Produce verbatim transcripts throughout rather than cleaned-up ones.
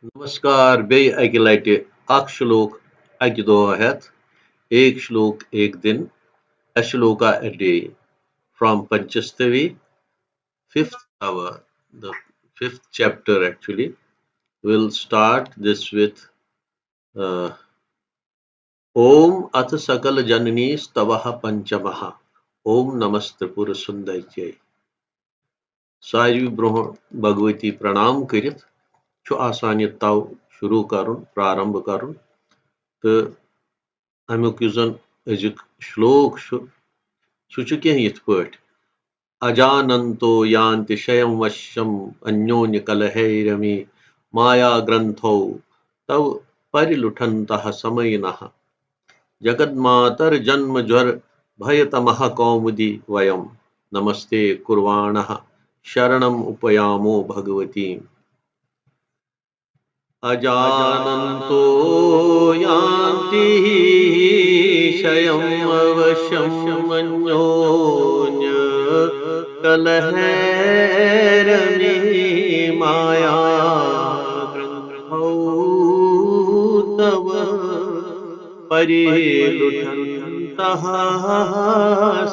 نمسکار، بیٚیہِ اَکہِ لَٹہِ اَکھ شلوک اَکہِ دۄہ ہٮ۪تھ۔ ایک شلوک ایک دن، a shloka a day, from Panchasthavi, fifth hour, the fifth chapter actually. We'll start this with uh, Om Ath Sakal Janani Stavaha Panchamaha. Om Namas Tripura Sundar Jai. ساروی برونٛہہ بھگؤتی پرنام کٔرِتھ چھُ آسان یہِ تو شروع کرُن، پرارمب کرُن۔ تہٕ اَمیُک یُس زن أزیُک شلوک چھُ، سُہ چھُ کینٛہہ یِتھ پٲٹھۍ: Ajananto yanti shayam vashyam anyonya kalahairamī, maya grantho tav pariluthantaha samayinah, jagadmatar janma jvar bhayatamaha kaumudi vayam namaste kurvanaha sharanam upayamo bhagavatīm. Ajananto yanti shayam avashyam anyonya kalahairamī, maya grantho tav pariluthantaha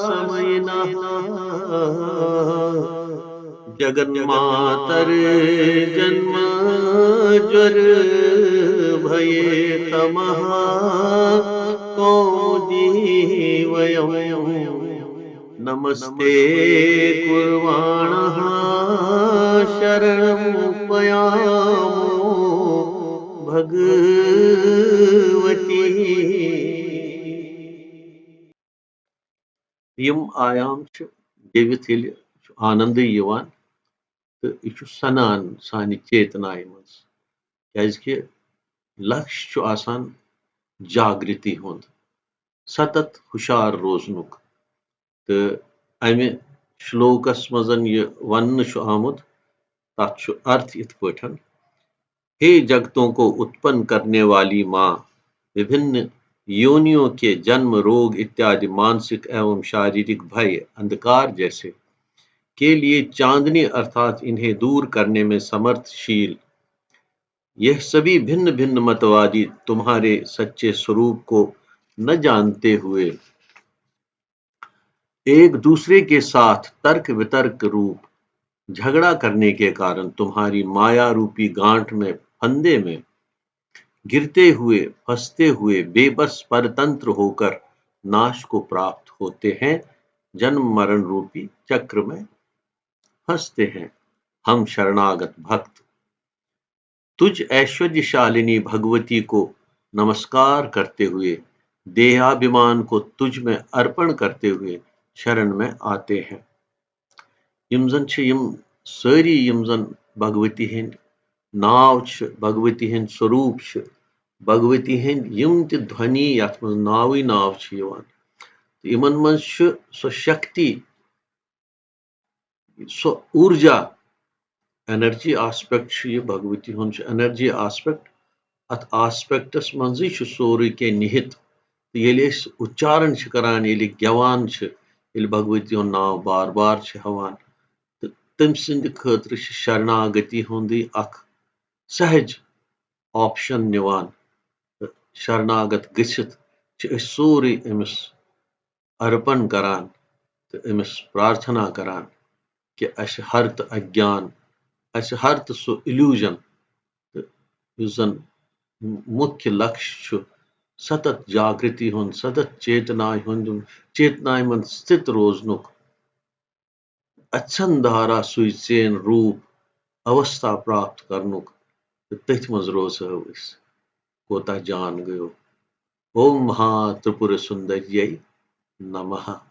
samayinah, jagadmatar janma jvar bhayatamaha kaumudi vayam namaste kurvanaha sharanam upayamo bhagavatīm. یِم آیام چھِ گیٚوِتھ ییٚلہِ چھُ آنندٕے یِوان، تہٕ یہِ چھُ سَنان سانہِ چیتنایہِ منٛز، کیازِ کہِ لکش چھُ آسان جاگرتی ہُنٛد، ستت ہُشار روزنُک۔ تہٕ اَمہِ شلوکس منٛز یہِ وننہٕ چھُ آمُت، تَتھ چھُ ارتھ یِتھ پٲٹھۍ: हे जगतों को उत्पन्न करने वाली माँ, विभिन्न योनियों के जन्म, रोग इत्यादि मानसिक एवं शारीरिक भय, अंधकार जैसे, के लिए चांदनी अर्थात इन्हें दूर करने में समर्थशील, यह सभी भिन्न भिन्न मतवादी तुम्हारे सच्चे स्वरूप को न जानते हुए एक दूसरे के साथ तर्क वितर्क रूप झगड़ा करने के कारण तुम्हारी माया रूपी गांठ में, फंदे में गिरते हुए, फंसते हुए, बेबस परतंत्र होकर नाश को प्राप्त होते हैं, जन्म मरण रूपी चक्र में फंसते हैं। हम शरणागत भक्त तुझ ऐश्वर्यशालिनी भगवती को नमस्कार करते हुए, देहाभिमान को तुझ में अर्पण करते हुए शरण में आते हैं। یِم زن چھِ یِم سٲری، یِم زن بھگؤتی ہٕنٛدۍ ناو چھِ، بھگؤتی ہٕنٛدۍ سوروٗپ چھِ، بھگؤتی ہٕنٛدۍ یِم تہِ دھونی، یتھ منٛز ناوٕے ناو چھِ یِوان، تہٕ یِمن منٛز چھُ سۄ شکتی، سۄ اوٗرجا، energy aspect چھُ یہِ، بھگؤتی ہُنٛد چھُ energy aspect۔ اتھ aspectس منٛزٕے چھُ سورُے کینٛہہ نِہِت۔ تہٕ ییٚلہِ أسۍ اُچارن چھِ کران، ییٚلہِ گٮ۪وان چھِ، ییٚلہِ بھگؤتی ہُنٛد ناو بار بار چھِ ہٮ۪وان، تہٕ تٔمۍ سٕنٛدِ خٲطرٕ چھِ شرناگتی ہُنٛدٕے اکھ سہج option نِوان۔ تہٕ شرناگت گٔژھِتھ چھِ أسۍ سورُے أمِس ارپن کران تہٕ أمِس پرارتھنا کران کہِ اسہِ ہر تہٕ اگیان، اسہِ ہر تہٕ سُہ illusion، تہٕ یُس زن مُکھیہ لکش چھُ ستت جاگرتی ہُنٛد، ستت چیتنایہِ ہُنٛد، چیتنایہِ منٛز ستھت روزنُک، اچھن دھارا سُے ژین روٗپ اوستھا پراپت کرنُک، تہٕ تٔتھۍ منٛز روزہو أسۍ۔ کوتاہ جان گٔیو۔ اوم مہا ترپور سندر یے نمہ۔